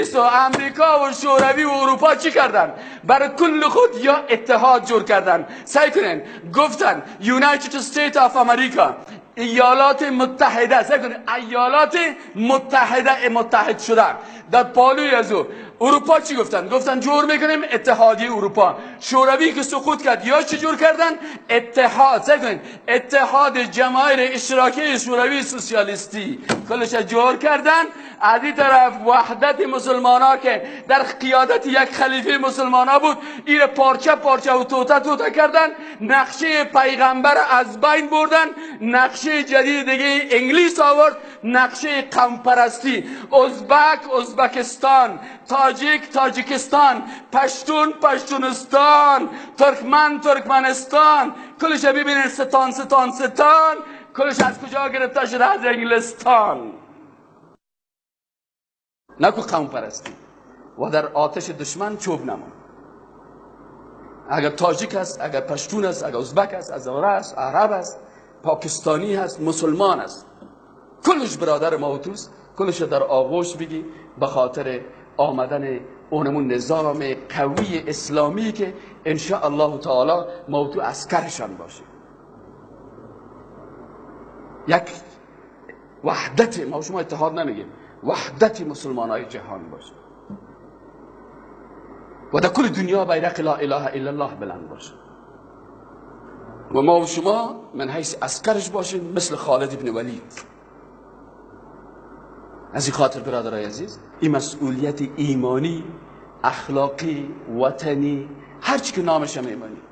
انگلیس و امریکا و شوروی و اروپا چی کردن؟ برای کل خود یا اتحاد جور کردن. سعی کنین، گفتن United State of America، ایالات متحده. سعی کنین، ایالات متحده متحد شدن. در پالوی از او اروپا چی گفتن؟ گفتن جور میکنیم اتحادیه اروپا. شوروی که سقوط کرد یا چی جور کردن؟ اتحاد. سعی کنین، اتحاد جماهیر اشتراکی شوروی سوسیالیستی کلش جور کردن. از این طرف وحدت مسلمان که در قیادت یک خلیفه مسلمان بود، این پارچه پارچه و توته توته کردن. نقشه پیغمبر از بین بردن. نقشه جدید دیگه انگلیس آورد، نقشه قوم پرستی. ازبک ازبکستان، تاجیک تاجیکستان، پشتون پشتونستان، ترکمن ترکمنستان، کلش ببینید ستان ستان ستان، کلش از کجا گرفته شده؟ از انگلستان. نکو قوم پرستی و در آتش دشمن چوب نمان. اگر تاجیک است، اگر پشتون است، اگر ازبک است، هزاره است، عرب است، پاکستانی هست، مسلمان است، کلش برادر ما و توست. کلش در آغوش بگی به خاطر آمدن اونمون نظام قوی اسلامی که ان شاء الله تعالی ما و تو عسکرشان باشیم. یک وحدت، ما شما اتحاد نمیگیم، وحدت مسلمان های جهان باشه و در کل دنیا بیرق لا اله الا الله بلند باشه و ما و شما من حیث عسکرش باشیم، مثل خالد ابن ولید. از این خاطر برادرای عزیز، این مسئولیت ایمانی، اخلاقی، وطنی، هر چی که نامش هم ایمانی،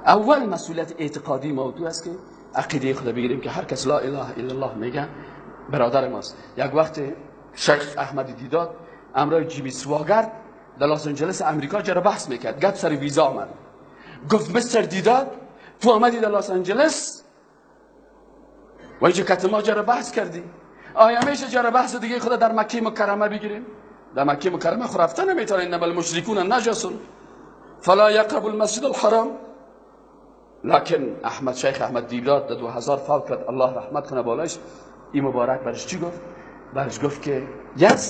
اول مسئولیت اعتقادی ما و تو است که عقیده خدا بگیریم که هر کس لا اله الا الله میگه برادر ماست. یک وقت شیخ احمد دیداد امرای جیمی سواگرد در لس آنجلس امریکا جرا بحث میکرد، گپ سر ویزا آمد. گفت مستر دیداد، تو آمدی در لس آنجلس و اینجا کت ما جرا بحث کردی، آیا میشه جرا بحث دیگه خدا در مکه مکرمه بگیریم؟ در مکه مکرمه خو رفته نمیتونن، انما المشرکون نجس فلا یقربوا المسجد الحرام. لکن احمد شیخ احمد دیداد در 2000 فوت کرد، الله رحمت کنه بالایش. این مبارک برش چی گفت؟ برش گفت که yes،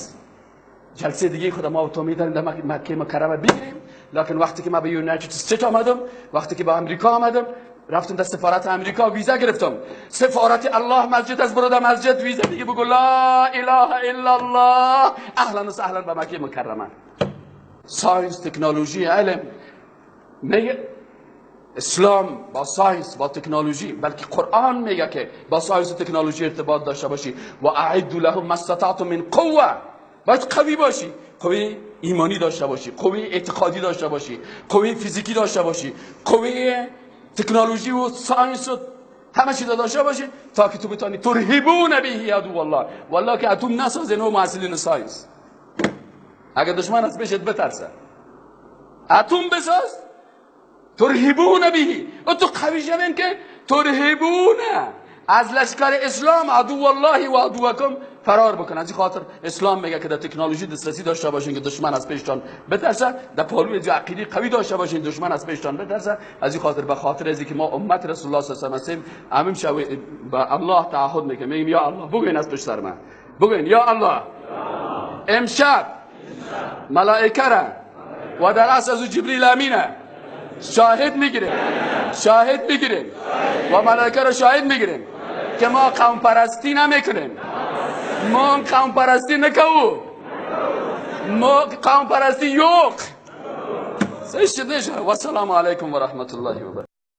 جلسه دیگه خدا ما و تو میتونیم در مکه مکرمه بگیریم، لکن وقتی که ما به United State آمدم، وقتی که به امریکا آمدم، رفتم در سفارت امریکا ویزا گرفتم. سفارت الله مسجد از برو در مسجد ویزا دیگه بگو لا اله الا الله، اهلا و سهلا به مکه مکرمه. science، تکنولوژی، علم، میگه اسلام با science با تکنولوژی، بلکه قرآن میگه که با science و تکنولوژی ارتباط داشته باشی. و اعدوا لهم ما استطعتم من قوه، باید قوی باشی، قوی ایمانی داشته باشی، قوی اعتقادی داشته باشی، قوی فیزیکی داشته باشی، قوی تکنولوژی و science و همه چیز داشته باشی تا که تو بتانی ترهبون به عدو الله. والله که اتم نسازین و محصلین science، اگر دشمن از پیشت بترسه اتم بساز، ترهبون به، و تو قوی شوین که ترهبون از لشکر اسلام عدو الله و عدوکم فرار بکن. از این خاطر اسلام میگه که در تکنولوژی دسترسی داشته باشین که دشمن از پیشتان بترسه، در پالوی عقیده قوی داشته باشین دشمن از پیشتان بترسه. از این خاطر به خاطر از اینکه ما امت رسول الله صلی الله علیه و سلم همین شب به الله تعهد میکنیم، میگیم یا الله بگوین از پشت سر من، بگوین یا الله امشب ملائکه را و در اصل از جبریل امینه شاهد میگیریم، شاهد میگیریم و ملائکه را شاهد میگیریم که ما قوم پرستی نمیکنیم، ما قوم پرستی نکو، ما قوم پرستی yok. و السلام علیکم و رحمت الله و برکاته.